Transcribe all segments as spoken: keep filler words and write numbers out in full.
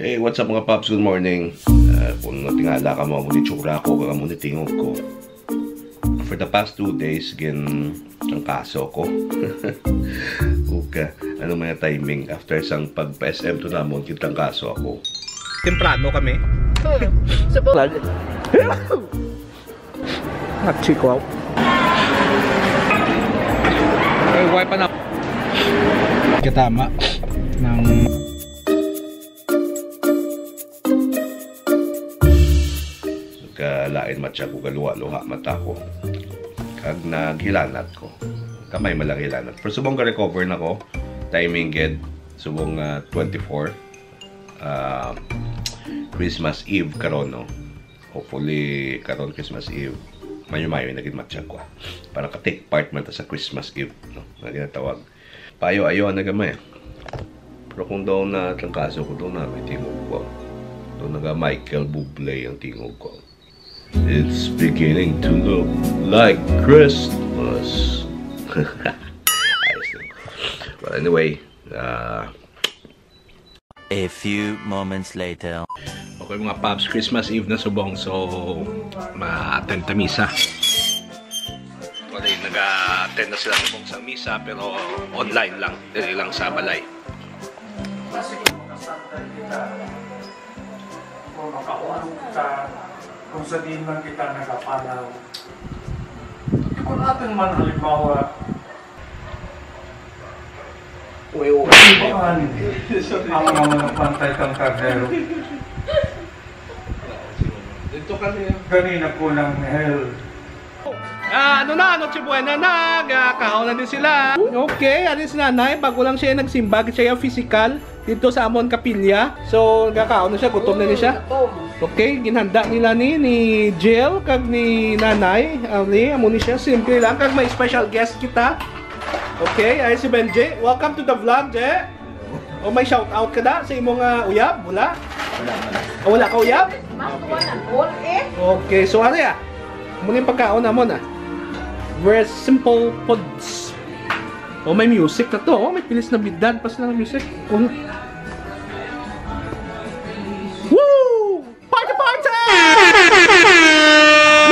Hey, what's up, mga paps? Good morning. Ah, kung natingala ka mo, amo ni tsura ko, kag amo ni tingog ko. For the past two days, gin ang kaso ko. Uka, ano man yung timing? After sang pagpa-S M to namon, gin ang kaso ako. Temprano kami. Hmm. Sa po- Nagchiko. Ay, why pa na? Katama ng Kalain matya ko, galuha-luha mata ko. Kag naghilanat ko. Kamay malaghilanat. Pero subong ga-recover na ko. Timing gid. Subong, ah, twenty-four. Ah, Christmas Eve karon, no? Hopefully, karon Christmas Eve, mayo-mayo na gid matya ko, ah. Para ka-take part man ta sa Christmas Eve, no? Nga ginatawag. Payo-ayo na gamay. Pero kung daw na trangkaso ko, daw na may tingog ko. Daw naga Michael Bublé ang tingog ko. It's beginning to look like Christmas. Ayos lang. Well, anyway, ah, A few moments later. Okay, mga paps, Christmas Eve na subong, so ma-attend ta misa. Wala, nag-attend na sila subong sa misa, pero online lang, dili lang sa balay. Kasi kung makasantay kita, kung makaulog kita, kung sa diin man kita nagapanaw, kung aton man halimbawa, Uy, uy. Ang mga manok pantay kang karnero. Dito ka niya. Ganina po ng hell. Ah, ano na, Noche Buena na, gakaon na din sila. Okay, ano si nanay, bago lang siya nagsimba, siya yung physical dito sa amon kapilya. So, gakaon na siya, gutom na ni siya. Okay, ginhanda nila ni, ni Jill, kag ni nanay, ali, amo ni siya, simple lang, kag may special guest kita. Okay, ay si Benji. Welcome to the vlog, Je. O, may shout out ka na sa imong, ah, uyab? Wala? Wala, wala. Ah, wala ka uyab? Mas one and all, eh. Okay, so ano ya? Muna yung pagkaon na mo na. Very simple foods. Oh, may music na to. Oh, may pilis na bidan pa sila ng music. Oh. Woo! Party, party!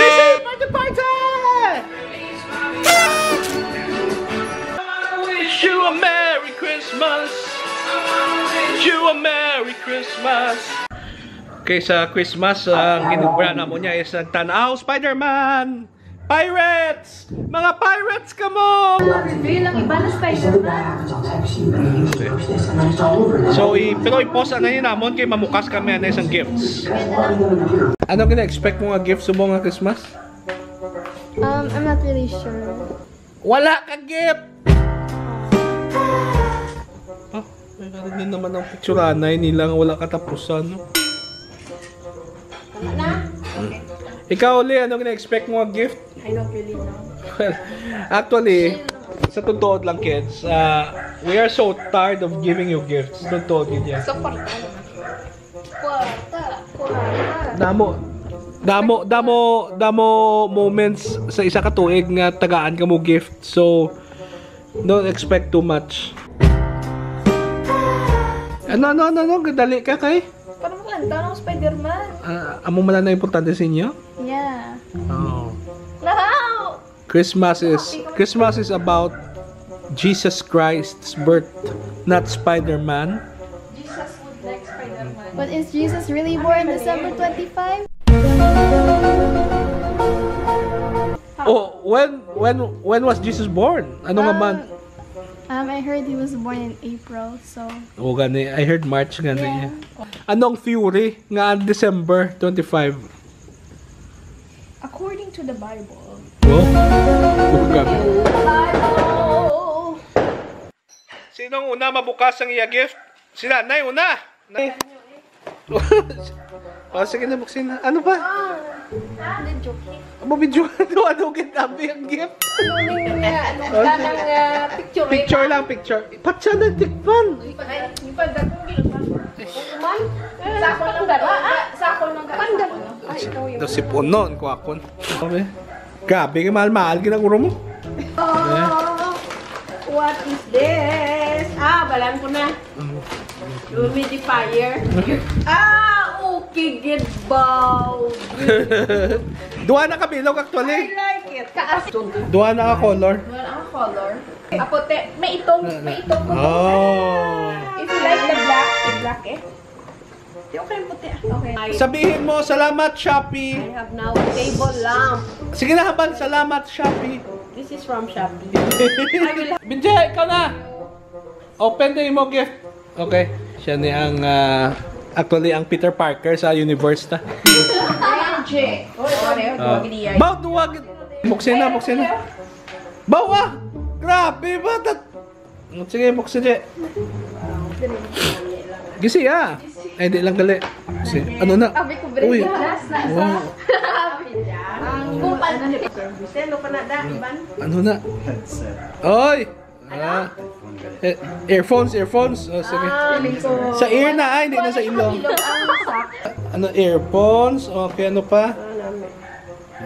Listen, party, party! Wish you a Merry Christmas. Wish you a Merry Christmas. Okay, sa Christmas, ang ginugbrahan namo niya is nagtanaw Spider-Man! Pirates! Mga pirates kamo! Reveal ang iba na Spider-Man. So, i-, pero i-pause na yun namon kay mamukas kami na isang gifts. Ano gina-expect mo nga gift subong nga Christmas? Um, I'm not really sure. Wala ka gift! Ah, may naman ang picturanay nila nga wala katapusan, no? Tama na? Ikaw, Uli, ano gina-expect mo nga gift? I don't really know. Well, actually, sa totoo lang, kids, uh, we are so tired of giving you gifts. Totoo, gid yan. Sa kwarta lang. Kwarta, kwarta. Damo, damo, damo, damo moments sa isa ka tuig nga tagaan ka mo gift. So, don't expect too much. Ano, ano, ano, ano? Gadali ka kay? Para makanta ng Spider-Man. Ah, amo man lang na importante sa inyo? Yeah. Oh. Wow! Christmas is, Christmas is about Jesus Christ's birth, not Spider-Man. Jesus would like Spider-Man. But is Jesus really born December twenty-five? Oh, when, when, when was Jesus born? Ano nga month? Um, I heard he was born in April, so. Oh, gani. I heard March gani. Yeah. Anong theory nga ang December twenty-five? According to the Bible. Oh? Grabe. Bible! Sinong una mabukas ang iya gift? Si nanay una. Nay. Oh, sige na, buksin na. Ano ba? Ah, ah, the joke. Amo, video. Ano, ano, ginabi ang gift? Ano nga, ano ka nang, ah, picture? Picture lang, picture. Patsa na tikpan. Ay, ipagdagong gilot pa. Kuman? Sakol lang ba? Ah, sakol lang ka. Panda. Ay, ikaw yung Daw si Punon, kuwakon. Sabi? Grabe, kay mahal-mahal, ginaguro mo. Oh, what is this? Ah, balan ko na. Ano? Humidifier. Ah, okay, gid, baw. Duha na ka bilog, actually. I like it. Kaas. Duha na ka color. Wala ang color. Apo, te, may itong, may itong ko. Oh. If you like the black, the black eh. Di okay ang puti ah. Okay. Sabihin mo, "Salamat, Shopee." I have now a table lamp. Sige na, habal. "Salamat, Shopee." This is from Shopee. I will Binjay, ikaw na. Open the imo gift. Okay. Siya ni ang, ah, actually, ang Peter Parker sa universe ta. Ay, ang J. Oh, ito, ano yun? Ah. Duwag niya. Baw, duwag. Buksin na, buksin na. Baw, ah! Grabe ba? Tat- Sige, buksin, J. Gisi, ah. Ay, di lang gali. Si, ano na? Abi ko, Uy. Break. Last na sa Wow. Abi niya. Ang kumpanya. Selo pa na, da, Ivan. Ano na? Oy! Ah. Eh, earphones, earphones. Oh, sige. Ah, ito. Sa ear na, ay, hindi na sa ilong. Ilong ang sak. Ano, earphones? Okay, ano pa? Ah, nami.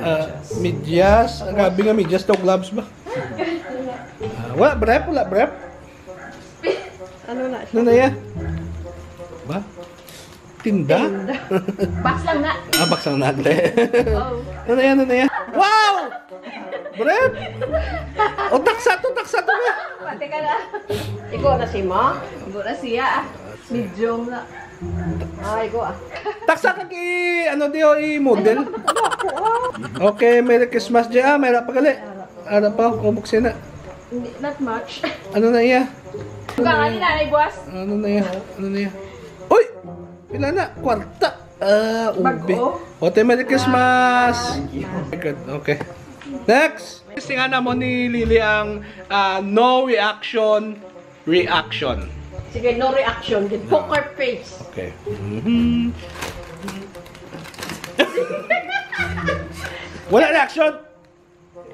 Ah, medyas. Ang gabi nga medyas daw, gloves ba? Ah, wala, brep? Wala, brep? Ano na siya? Ano na yan? Ba? Tinda? Tinda. Box lang na. Ah, box lang na, ate. Oh. Ano na yan? Ano na yan? Wow! Brep! O, taksa to, taksa to na. Pati ka na. Igo na si ma? Igo na siya, ah. Medium na. Ah, igo, ah. Taksa ka ki, ano, di, oh, i-model. Okay, Merry Christmas, J. Ah, may rap pa gali. Ano pa? Ubuksin na. Hindi, not much. Ano na iya? Bukangan ni Nanay buwas. Ano na iya? Ano na iya? Uy! Pila na? Kwarta. Ah, ube. Bag-o? Ote, Merry Christmas! Thank you. Good. Okay. Next! Testingan na mo ni Lily ang, ah, no reaction, reaction. Sige, no reaction. Gid. No. Poker face. Okay. Mhm. Wala reaction.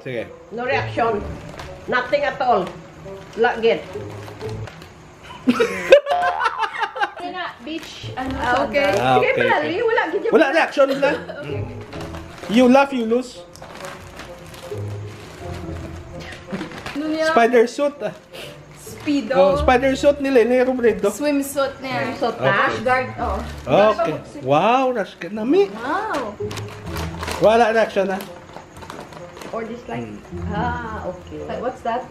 Sige. No reaction. Nothing at all. Lagit. Yun na, beach, ano, ah, okay. Sandal. Ah, okay, okay. Sige, pala, Lee, wala, gid yung wala reaction na. Okay. You laugh, you lose. Ano niya? Spider suit, ah. Speedo. Oh, spider suit ni Lele Robredo. Swimsuit niya. Swimsuit, okay. Rash guard, oh. Okay. Wow, rash guard. Nami. Wow. Wala reaction, ah. Or dislike. Hmm. Ah, okay. Like, what's that?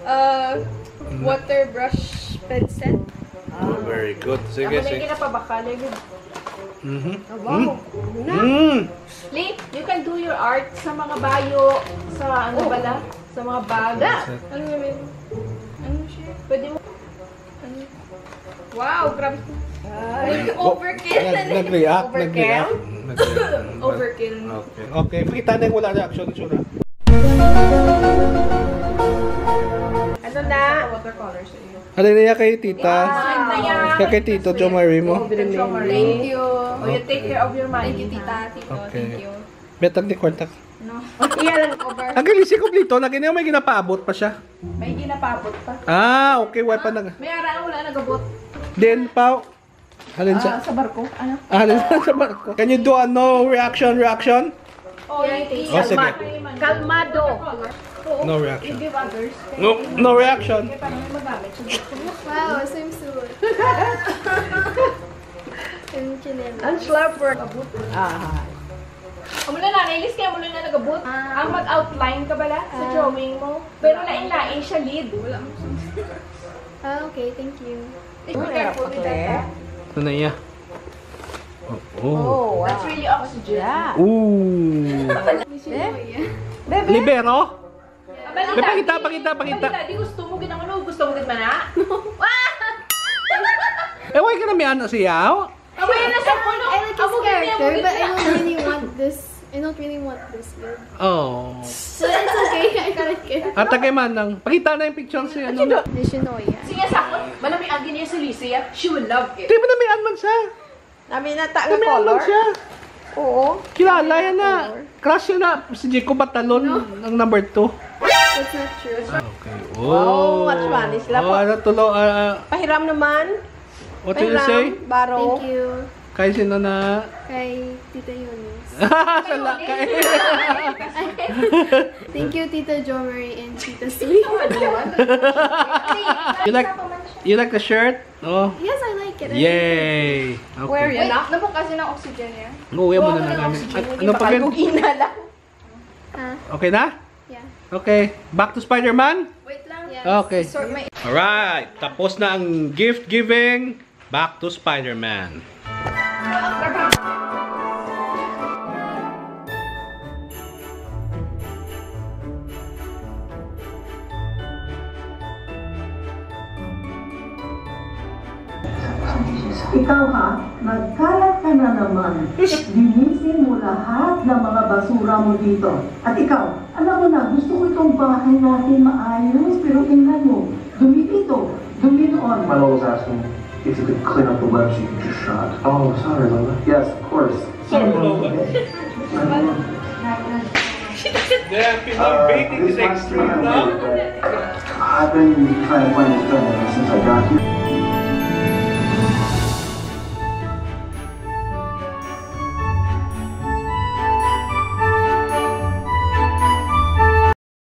Uh, water brush pen set. Oh, very good. Sige, sige. Ako na yung kinapabakal, eh. Mhm. Oh, wow. Mm. Na. Mm. Lee, you can do your art sa mga bayo, sa ano bala, sa mga bag. Pen set. Ano yun? Ano siya? Pwede mo, ano? Wow, grabe. Ay. Overkill. Nag-, nag-react, overkill? Nag-react. Nag-react. Overkill. Okay. Okay, kita na yung wala reaction, sure. Ano na? Watercolor sa iyo. Ano na yan kay tita? Wow. Kaya kay Tito Jomari mo? Thank you. Oh, you take care of your money. Thank you, tita, tito. Okay. Thank you. Betag ni kwarta. No. Iya lang, over. Ang galing si Kublito, lagi niya may ginapaabot pa siya. May ginapaabot pa. Ah, okay. Wala pa nag- May ara, wala nagabot. Then, pa, halin sa, ah, sa barko? Ano? Ah, halin sa barko. Can you do a no reaction, reaction? Oh, yeah, yeah. Oh, sige. Kalma-, kalmado. No reaction. You give others. No, no reaction. Wow, swimsuit. Ang chinelas. Ang slapper. Ah. Amo na, na, nailis kaya mo na nagabot. Ah. Ang mag-outline ka bala sa, ah, drawing mo. Pero lain-lain siya, lead. Wala mo. Ah, okay. Thank you. Be careful with that, ah. Ano na iya? Oh, oh. Oh, wow. That's really oxygen. Yeah. Ooh. Eh? Bebe? Libero? Balita, be, pakita, di, pakita, pakita. Balita, di gusto mo gid ang ano, gusto mo gid man, ah? Eh, why ka na may anak siya? Amo yan na sa puno. I like his character, but I don't really want this. I don't really want this kid. Oh. So it's okay. I like it. Ata kay Manang, pakita na yung picture si ano. Nishinoya. Sige, sa ako, malami ang giniya si Lizzie, ah. She will love it. Di ba namian man siya? Nami na ta nga color? Namian man siya. Oo. Kilala yan na. Color. Crush yun na si Jiko Batalon, no, ang number two. That's not true. Ah, okay. Wow, oh, what's Spanish? Oh, lapo. Ano tulo, ah, ah. Pahiram naman. What do you say? Baro. Thank you. Kay sino na? Kay Tita Eunice. Sa lakay. Thank you, Tita Jo Marie and Tita Sweet. You like, You like the shirt? Oh. Yes, I like it. I Yay! Okay. Where Wait, yan? nabukas yun ang oxygen niya. Go, uwi mo Kuha na mo ng namin. oxygen, At hindi ano pa pa kayo gan- gugina lang. Okay na? Yeah. Okay. Back to Spider-Man? Wait lang. Yes. Okay. Sort my... Alright. Tapos na ang gift giving. Back to Spider-Man. Ikaw ha, nagkalat ka na naman. Linisin mo lahat ng mga basura mo dito. At ikaw, alam mo na, gusto ko itong bahay natin maayos, pero tingnan mo, dumi dito, dumi doon. My mom was asking if you could clean up the webs you just shot. Oh, sorry, Lola. Yes, of course. Sorry, Lola. Damn, people are baiting this extreme now. I've been trying to find this gun ever since I got here.